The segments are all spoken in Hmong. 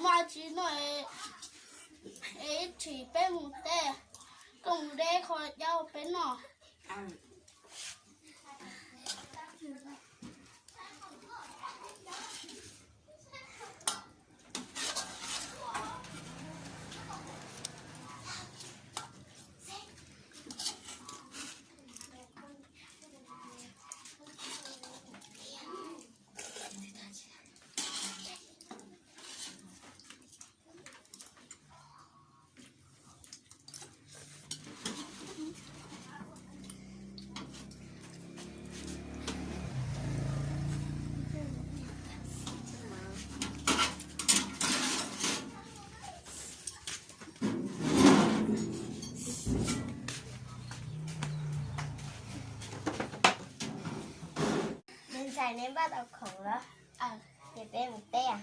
Ua tsis noj es ib chim peb mus teb, koj mus de kho ncauj peb noj. Neb ntxhais, neb npaj tau khoom los? Ces peb mus teb.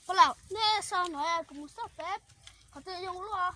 Pog laus, nej so no kuv mus xauj peb qhov twg zoo luaj.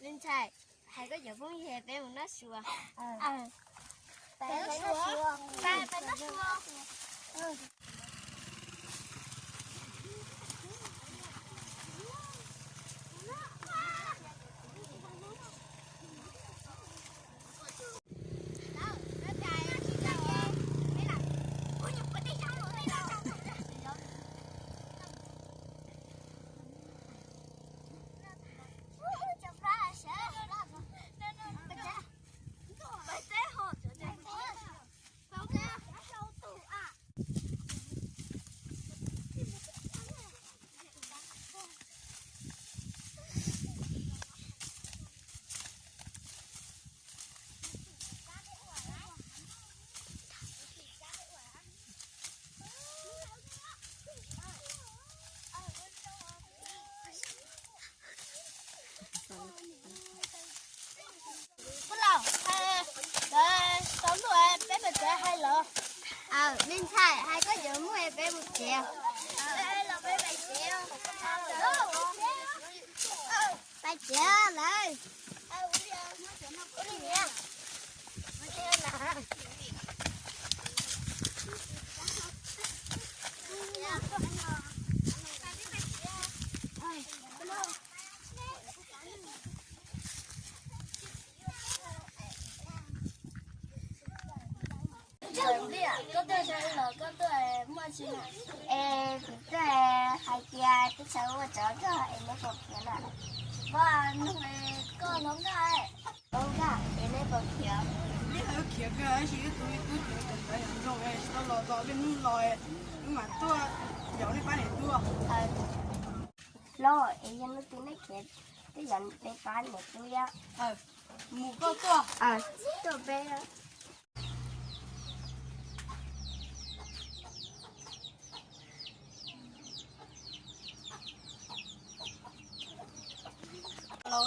Me ntxhais, hais koj cov phooj ywg peb mus noj su. Peb noj su. Ntxawm Npliaj, koj tuaj saib los koj tuaj muaj tsi na? Es kuv tuaj hais tias teb chaws ua tsov rog es neb puas khiav na? Koj nug koj hluas nkauj, hluas nkauj es neb puas khiav? Neb hais khiav kawg, tab sis wb tug tub ceev ceev ntawd yog zoo es tsis tau los txog peb hnub los, wb mam tuaj yaum nej pab niam tub. Los es yog hnub twg neb khiav, twb yog peb pab niam tub. Mus koj tuaj, tuaj peb. Los,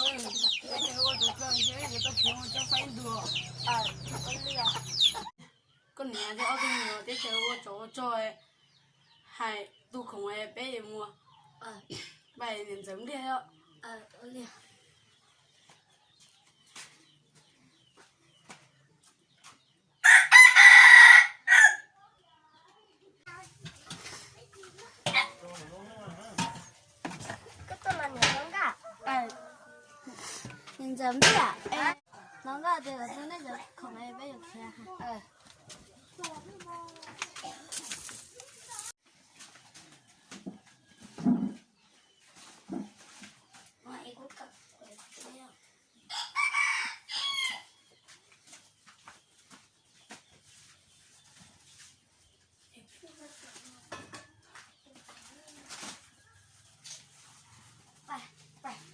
teb chaws ua tsov rog, yuav tau khiav mus coj faib ntua. Koj niam thiab ob tug me nyuam, teb chaws ua tsov ua rog, hais tu khoom peb yuav mus. Pab niam Ntxawm Npliaj os. Koj tuaj los niam hluas nkauj? Niam Ntxawm Npliaj, hluas nkauj tias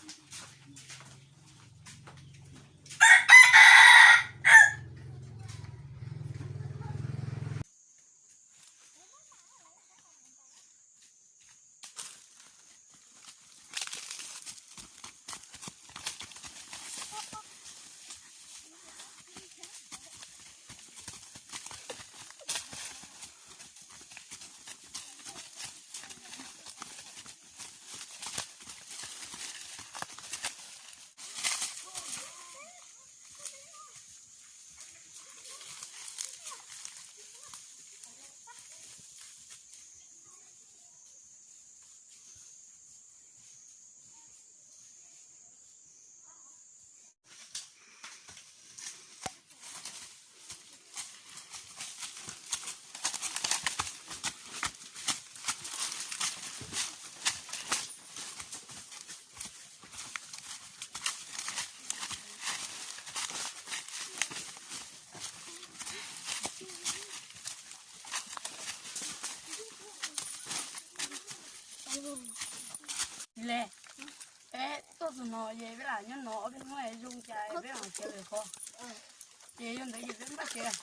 kom tu nej cov khoom peb yuav khiav. Le, peb tuaj txog no ces peb lam nyob no ob peb hnub zoo cas peb mam khiav lawm qhov. Ces yog ntawd ces peb npaj tsev.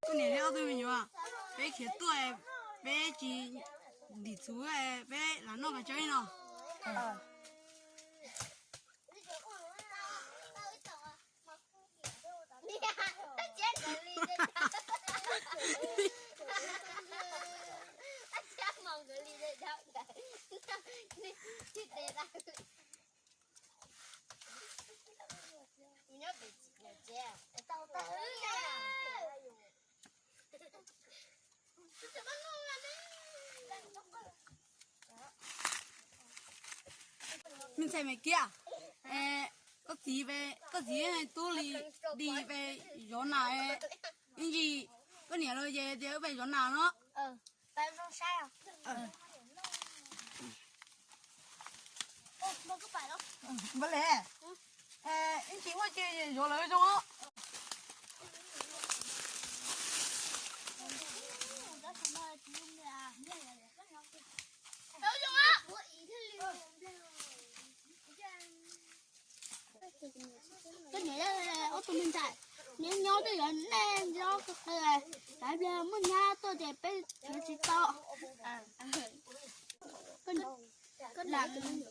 Kuv niam thiab ob tug me nyuam, peb khiav tuaj, peb tsis ntim txhuv, peb lam noj qhov tsaub no. Me ntxhais Maiv Kiab, koj txiv, koj txiv tub li di pes zov nas, ib ntsis koj niam los ces tias wb pes zov nas no. Npaj le, ib ntsis muaj tsis zov lawv zoo. Koj niam, ob tug me ntxhais, nyob nyob twb yuav nej nyob kawg, tsam ib pliag muaj nyab tuaj ces peb khiav tsis tau.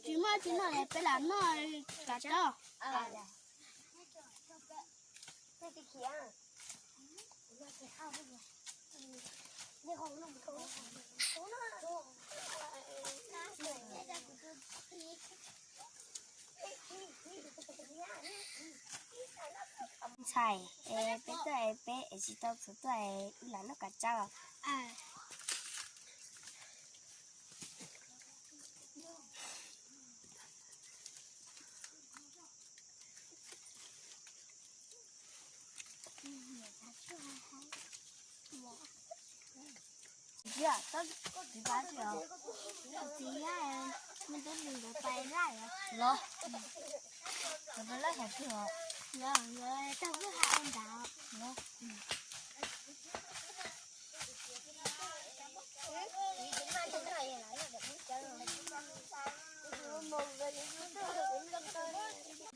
Tsis muaj tsis noj es peb lam noj kav tsawb. Ntxhais, peb tuaj es peb es tsis tau txhuv tuaj es wb lam noj kav tsawb. Txiv, koj txiv pab tsis os? Txiv, me tub nws nkawd pais laj los? Nkawd pais laj hauv twg os? Nkawd tag lub hav ua nrad.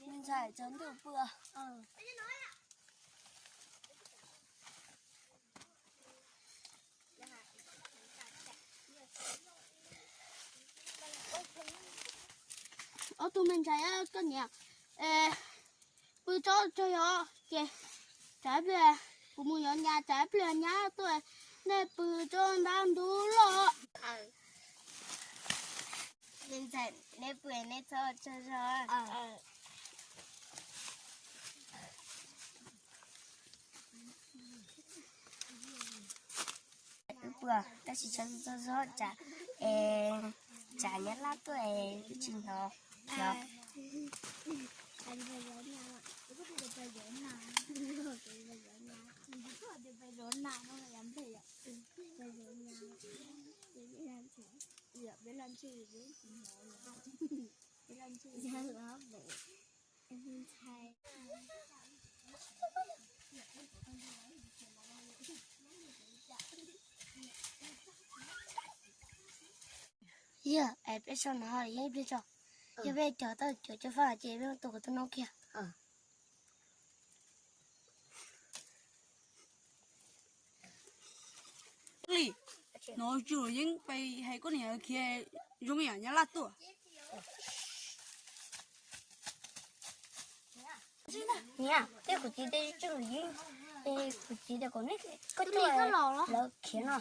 Me ntxhais, tsaus ntuj pw. Ob tug me ntxhais, koj niam, pw tsob tsog yog ces tsam ib pliag kuv mus yuav nyab, tsam ib pliag nyab tuaj, nej pw tsob ntab ntub loj. Me ntxhais, neb pw neb txhob tsog zog. Wb pw tab sis tshob txog zog tsam, tsam nyab laj tuaj es wb tsis hnov. Yog es peb so no yeej ib pliag tso, yog peb cog tau cov cov faj ces peb tua kom tau noob kiag. Li, no tsis yeej pais hais koj niam khiav zoo yam nyab laj tuaj. Niam, tej kuv txiv tej tswj yeej, kuv txiv tias kom neb koj tuaj lawv khiav no.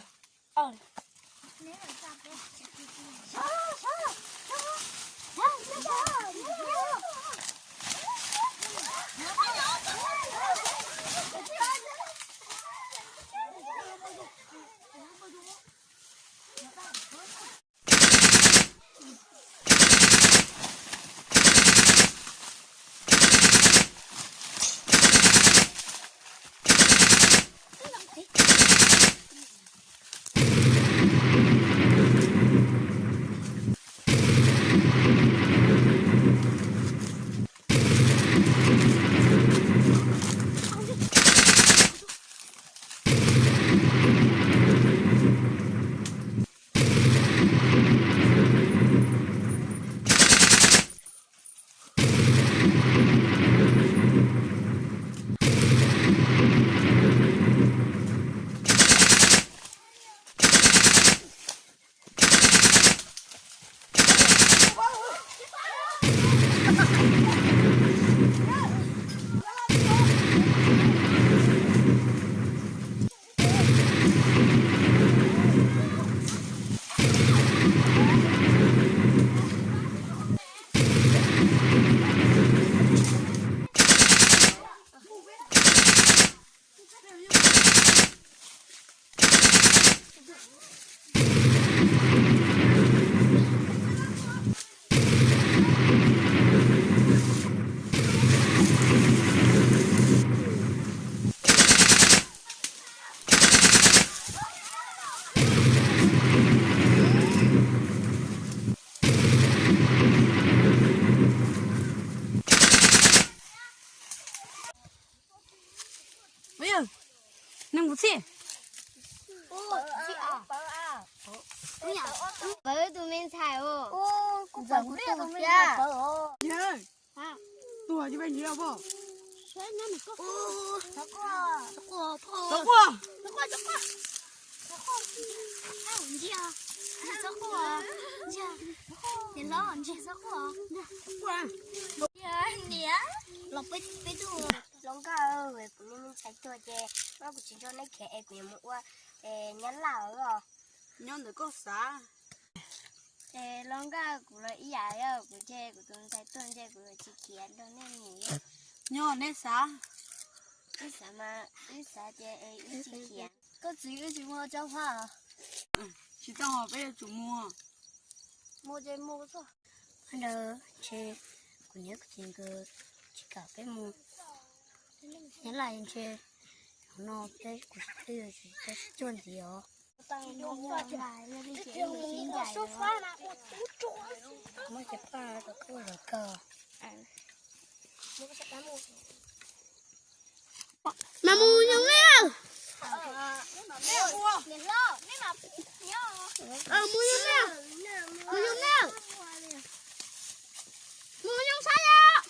Neeg kuv txhij. Pawv tus me ntxhais os. Ntxawm kuv tus thiab. Tuag ces peb ntsiag pog. Txhob quaj. Niam, los peb, peb tuaj. Hluas nkauj, kuv niag me ntxhais tuag ces kuv tsis nrog neb khiav es kuv yuav mus ua nyab laj os. Nyob ntawm koj xav. Es hluas nkauj, kuv los ib yam, yog kuv ntshe kuv tus ntxhais tuag ntshe kuv yuav tsis khiav nrog nej mus. Nyob neb xav. Wb xav mas wb xav ces wb tsis khiav. Koj txiv, wb tsis mus tsob phab. Tsis tau, peb yuav tsum mus. Mus ces mus txog. Ntawd ntshe kuv niam kuv txiv nkawd tsis kam peb mus. Nyab laj ntshe no peb kuv peb yuav tsis tau sib cuag ntxiv os. Muab cov paj rau koj lawv kawg. Mas mus yog me. Mus yog me. Mus yog me. Mus yog sab yom.